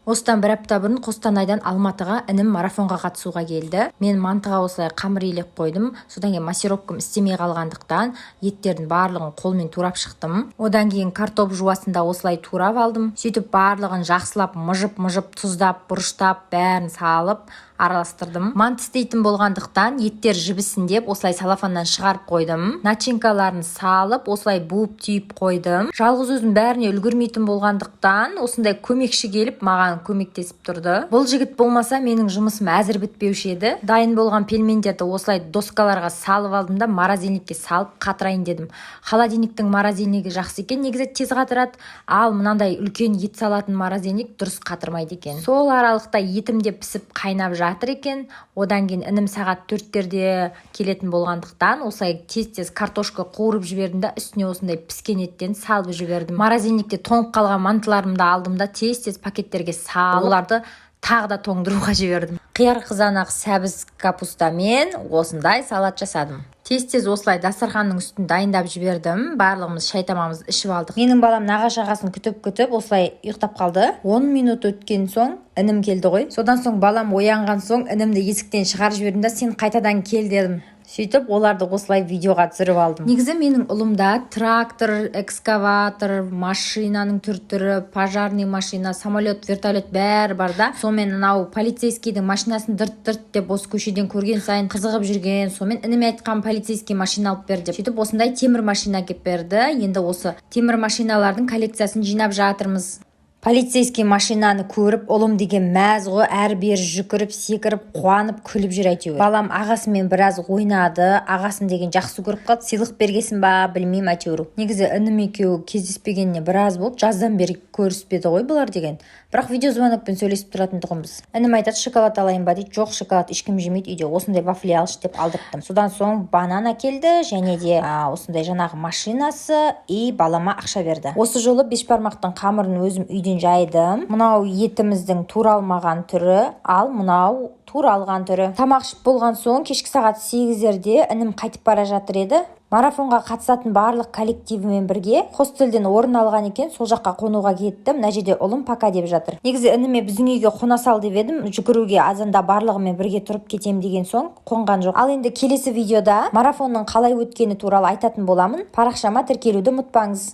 Осыдан бір апта бұрын Қостанайдан Алматыға інім марафонға қатысуға келді. Мен мантыға осылай қамыр илеп қойдым. Содан кейін массировкам істемей қалғандықтан, еттердің барлығын қолмен турап шықтым. Одан кейін картоп жуасын да осылай турап алдым. Сөйтіп, барлығын жақсылап мыжып мыжып тұздап, бұрыштап, бәрін салып араластырдым. Манты істейтін болғандықтан, еттер жібісін деп, осылай целлофаннан шығарып қойдым. Начинкаларын салып, осылай буып түйіп қойдым. Жалғыз өзім бәріне үлгермейтін болғандықтан, осындай көмекші келіп, маған көмектесіп тұрды. Бұл жігіт болмаса, менің жұмысым әзір бітпеуші еді. Дайын болған пельмендерді осылай доскаларға салып алдым да, морозильникке салып қатырайын дедім. Холодильниктің морозильнигі жақсы екен негізі, тез қатырады. Ал мынандай үлкен ет салатын морозильник дұрыс қатырмайды екен. Сол аралықта етім де пісіп, қайнап жатыр екен. Одан кейін інім сағат 4-терде келетін болғандықтан, осылай тез тез картошка қуырып жібердім да, үстіне осындай піскен еттен салып жібердім. Морозильникте тоңып қалған мантыларымды алдым да, тез тез пакеттерге салып, оларды тағы да тоңдыруға жібердім. Қияр, қызанақ, сәбіз, капустамен осындай салат жасадым. Тез тез осылай дастарханның үстін дайындап жібердім. Барлығымыз шай тамағымызды ішіп алдық. Менің балам нағашы ағасын күтіп күтіп осылай ұйықтап қалды. 10 минут өткен соң інім келді ғой. Содан соң балам оянған соң, інімді есіктен шығарып жібердім да, «Сен қайтадан кел» дедім. Сөйтіп, оларды осылай видеоға түсіріп алдым. Негізі менің ұлымда трактор, экскаватор, машинаның түр түрі, пожарный машина, самолет, вертолет, бәрі бар да. Сонымен, мынау полицейскийдің машинасын дырт дырт деп, осы көшеден көрген сайын қызығып жүрген. Сонымен, ініме айтқан, полицейский машина алып бер деп. Сөйтіп, осындай темір машина әкеліп берді. Енді осы темір машиналардың коллекциясын жинап жатырмыз. Полицейский машинаны көріп, ұлым деген мәз ғой, әрі бері жүгіріп, секіріп, қуанып, күліп жүр әйтеуір. Балам ағасымен біраз ойнады. Ағасын деген жақсы көріп қалды, сыйлық бергесін ба, білмеймін әйтеуір. Негізі інім екеуі кездеспегеніне біраз болды, жаздан бері көріспеді ғой бұлар деген. Бірақ видеозвонокпен сөйлесіп тұратын тұғынбыз. Інім айтады, «Шоколад алайын ба?» дейді. «Жоқ, шоколад ешкім жемейді үйде, осындай вафли алшы» деп алдырттым. Содан соң банан әкелді және де осындай жаңағы машинасы и балама ақша берді. Осы жолы бешбармақтың қамырын өзім үйден жайдым. Мынау етіміздің туралмаған түрі, ал мынау туралған түрі. Тамақ ішіп болған соң, кешкі сағат 8-дерде інім қайтып бара жатыр еді. Марафонға қатысатын барлық коллективімен бірге хостелден орын алған екен, сол жаққа қонуға кетті. Мына жерде ұлым «Пока» деп жатыр. Негізі ініме «Біздің үйге қона сал» деп едім, «Жүгіруге азанда барлығымен бірге тұрып кетем» деген соң, қонған жоқ. Ал енді келесі видеода марафонның қалай өткені туралы айтатын боламын. Парақшама тіркелуді ұмытпаңыз.